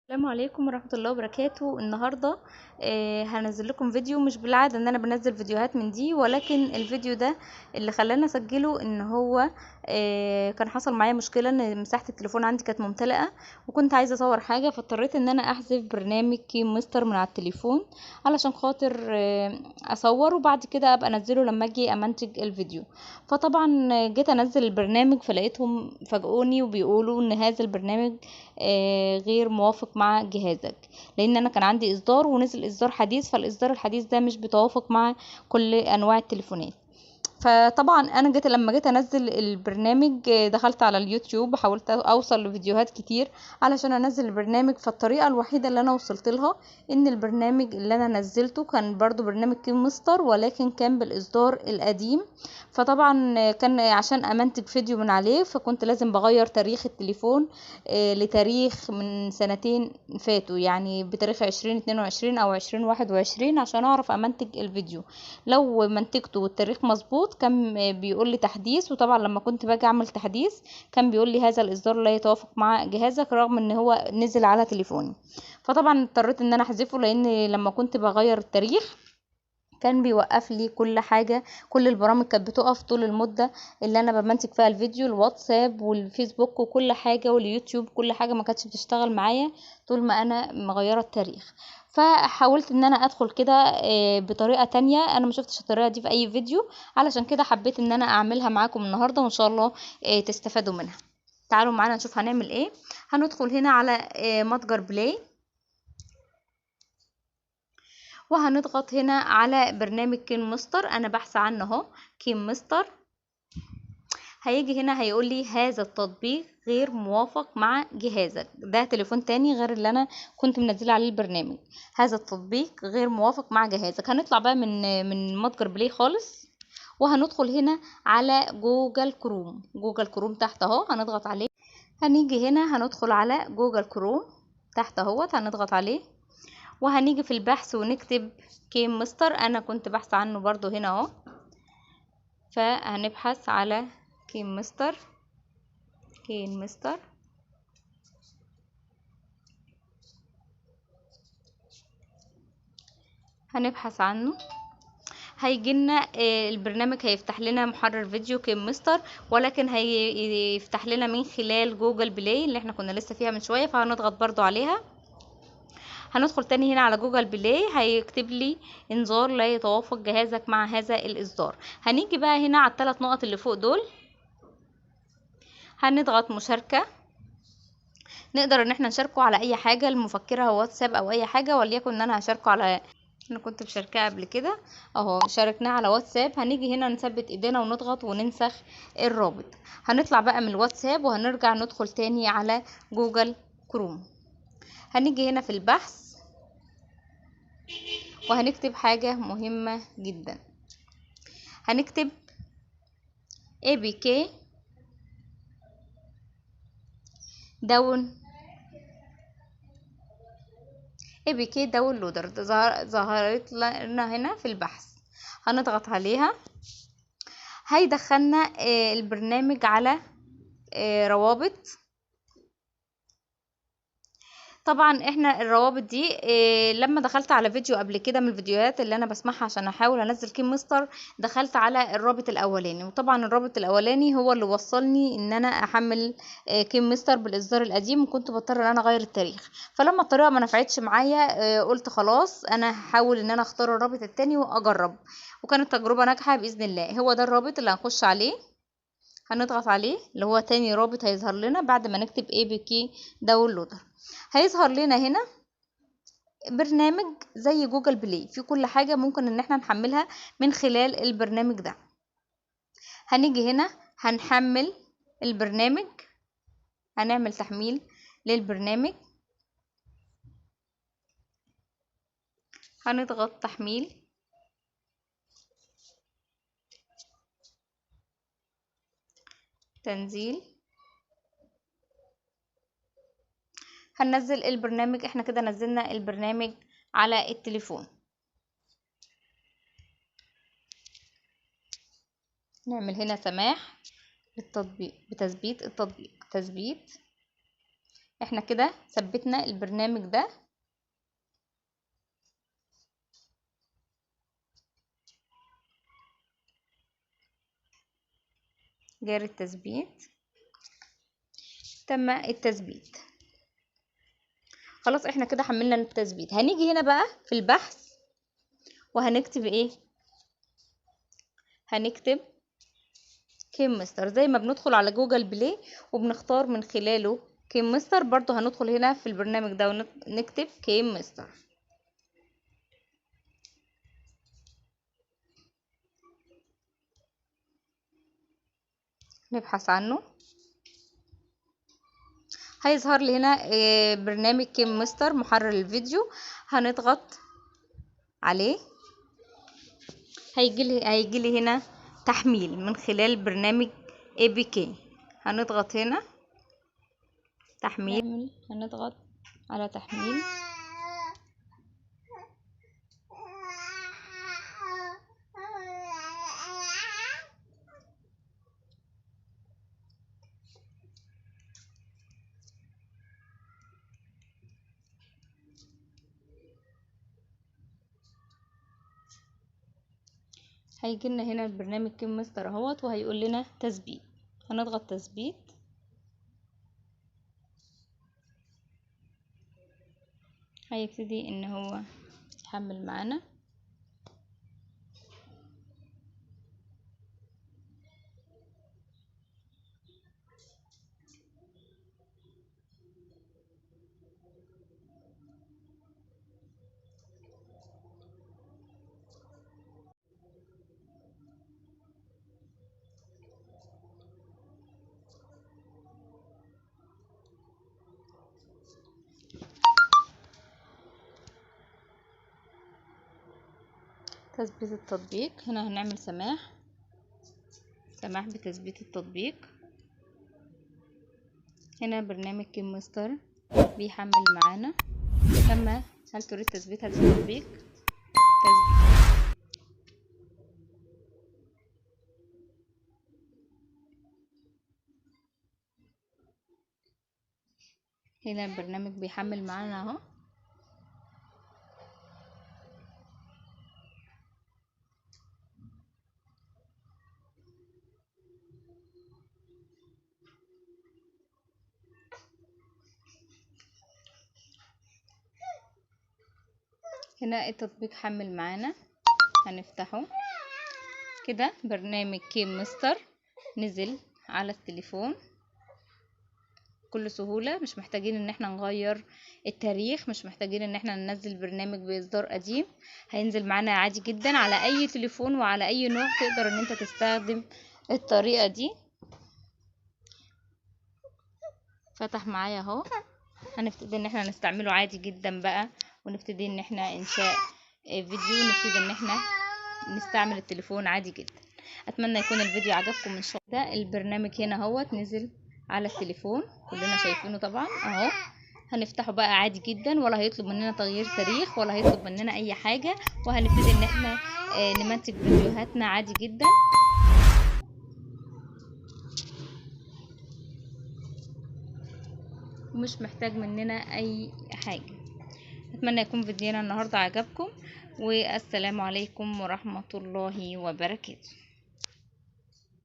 السلام عليكم ورحمة الله وبركاته. النهاردة هنزل لكم فيديو، مش بالعادة ان انا بنزل فيديوهات من دي، ولكن الفيديو ده اللي خلاني اسجله ان هو كان حصل معايا مشكلة ان مساحة التليفون عندي كانت ممتلئة وكنت عايزة اصور حاجة، فاضطريت ان انا احذف برنامج KineMaster من على التليفون علشان خاطر اصور، وبعد كده ابقى انزله لما اجي امنتج الفيديو. فطبعا جيت انزل البرنامج فلقيتهم فاجئوني وبيقولوا ان هذا البرنامج غير موافق مع جهازك، لان انا كان عندي اصدار ونزل اصدار حديث، فالاصدار الحديث ده مش بيتوافق مع كل انواع التليفونات. فطبعا انا لما جيت انزل البرنامج دخلت على اليوتيوب وحاولت اوصل لفيديوهات كتير علشان انزل البرنامج. فالطريقه الوحيدة اللي انا وصلت لها ان البرنامج اللي انا نزلته كان برضو برنامج KineMaster، ولكن كان بالاصدار القديم. فطبعا كان عشان امنتج فيديو من عليه فكنت لازم بغير تاريخ التليفون لتاريخ من سنتين فاتوا، يعني بتاريخ 2022 او 2021 عشان اعرف امنتج الفيديو. لو منتجته والتاريخ مظبوط كان بيقول لي تحديث، وطبعا لما كنت باجي اعمل تحديث كان بيقول لي هذا الاصدار لا يتوافق مع جهازك، رغم ان هو نزل على تليفوني. فطبعا اضطريت ان انا احذفه، لان لما كنت بغير التاريخ كان بيوقف لي كل حاجة، كل البرامج كانت بتقف طول المدة اللي انا بمنتج فيها الفيديو، الواتساب والفيسبوك وكل حاجة واليوتيوب، كل حاجة ما كانتش بتشتغل معايا طول ما انا مغيرة التاريخ. فحاولت ان انا ادخل كده بطريقة تانية، انا ما شفتش الطريقة دي في اي فيديو، علشان كده حبيت ان انا اعملها معاكم النهاردة وان شاء الله تستفادوا منها. تعالوا معانا نشوف هنعمل ايه. هندخل هنا على متجر بلاي، وهنضغط هنا على برنامج KineMaster، انا بحث عنه اهو KineMaster. هيجي هنا هيقول لي هذا التطبيق غير موافق مع جهازك، ده تليفون تاني غير اللي انا كنت منزله عليه البرنامج. هذا التطبيق غير موافق مع جهازك. هنطلع بقى من متجر بلاي خالص، وهندخل هنا على جوجل كروم، جوجل كروم تحت اهو هنضغط عليه. هنيجي هنا هندخل على جوجل كروم تحت اهوت هنضغط عليه، وهنيجي في البحث ونكتب KineMaster، انا كنت بحث عنه برضو هنا اهو، فهنبحث على KineMaster، KineMaster. هنبحث عنه، هيجي لنا البرنامج، هيفتح لنا محرر فيديو KineMaster، ولكن هيفتح لنا من خلال جوجل بلاي اللي احنا كنا لسه فيها من شوية، فهنضغط برضو عليها. هندخل تاني هنا على جوجل بلاي، هيكتب لي انذار لا يتوافق جهازك مع هذا الاصدار. هنيجي بقى هنا على الثلاث نقط اللي فوق دول، هنضغط مشاركة، نقدر ان احنا نشاركه على اي حاجة، المفكرة واتساب او اي حاجة، وليكن ان انا هشاركه على، انا كنت مشاركاه قبل كده اهو، شاركناه على واتساب. هنيجي هنا نثبت ايدينا ونضغط وننسخ الرابط. هنطلع بقى من الواتساب وهنرجع ندخل تاني على جوجل كروم. هنيجي هنا في البحث وهنكتب حاجة مهمة جدا، هنكتب APK down، APK downloader، ظهرت لنا هنا في البحث، هنضغط عليها. هيدخلنا البرنامج على روابط. طبعا احنا الروابط دي لما دخلت على فيديو قبل كده من الفيديوهات اللي انا بسمعها عشان احاول انزل KineMaster، دخلت على الرابط الاولاني، وطبعا الرابط الاولاني هو اللي وصلني ان انا احمل KineMaster بالاصدار القديم، وكنت بضطر ان انا اغير التاريخ. فلما الطريقة ما نفعتش معايا قلت خلاص انا هحاول ان انا اختار الرابط التاني واجرب، وكانت تجربه ناجحة باذن الله. هو ده الرابط اللي هنخش عليه، هنضغط عليه اللي هو تاني رابط هيظهر لنا بعد ما نكتب APK downloader. هيظهر لنا هنا برنامج زي جوجل بلاي، في كل حاجة ممكن ان احنا نحملها من خلال البرنامج ده. هنيجي هنا هنحمل البرنامج، هنعمل تحميل للبرنامج، هنضغط تحميل. تنزيل، هننزل البرنامج. احنا كده نزلنا البرنامج على التليفون. نعمل هنا سماح للتطبيق بتثبيت التطبيق، تثبيت. احنا كده ثبتنا البرنامج ده. جاري التثبيت، تم التثبيت. خلاص احنا كده حملنا التثبيت. هنيجي هنا بقى في البحث وهنكتب ايه؟ هنكتب KineMaster. زي ما بندخل على Google Play وبنختار من خلاله KineMaster، برضو هندخل هنا في البرنامج ده ونكتب KineMaster. نبحث عنه، هيظهر لي هنا برنامج KineMaster محرر الفيديو. هنضغط عليه، هيجي لي هنا تحميل من خلال برنامج APK. هنضغط هنا تحميل، هنضغط على تحميل. هيجي لنا هنا البرنامج KineMaster اهوت، وهيقول لنا تثبيت. هنضغط تثبيت. هيبتدي ان هو يحمل معانا. تثبيت التطبيق، هنا هنعمل سماح بتثبيت التطبيق. هنا برنامج KineMaster بيحمل معانا. تم. هل تريد تثبيت هذا التطبيق؟ تثبيت. هنا البرنامج بيحمل معانا اهو. هنا التطبيق حمل معانا، هنفتحه كده. برنامج KineMaster نزل على التليفون بكل سهولة، مش محتاجين ان احنا نغير التاريخ، مش محتاجين ان احنا ننزل برنامج باصدار قديم، هينزل معانا عادي جدا على اي تليفون وعلى اي نوع. تقدر ان انت تستخدم الطريقة دي. فتح معايا اهو، هنبتدي ان احنا نستعمله عادي جدا بقى، ونبتدي ان احنا انشاء فيديو، ونبتدي ان احنا نستعمل التليفون عادي جدا. اتمنى يكون الفيديو عجبكم ان شاء الله. ده البرنامج هنا اهوت نزل على التليفون، كلنا شايفينه طبعا اهو. هنفتحه بقى عادي جدا، ولا هيطلب مننا تغيير تاريخ ولا هيطلب مننا اي حاجة، وهنبتدي ان احنا نمنتج فيديوهاتنا عادي جدا. ومش محتاج مننا اي حاجة. اتمنى يكون فيديونا النهارده عجبكم، والسلام عليكم ورحمة الله وبركاته.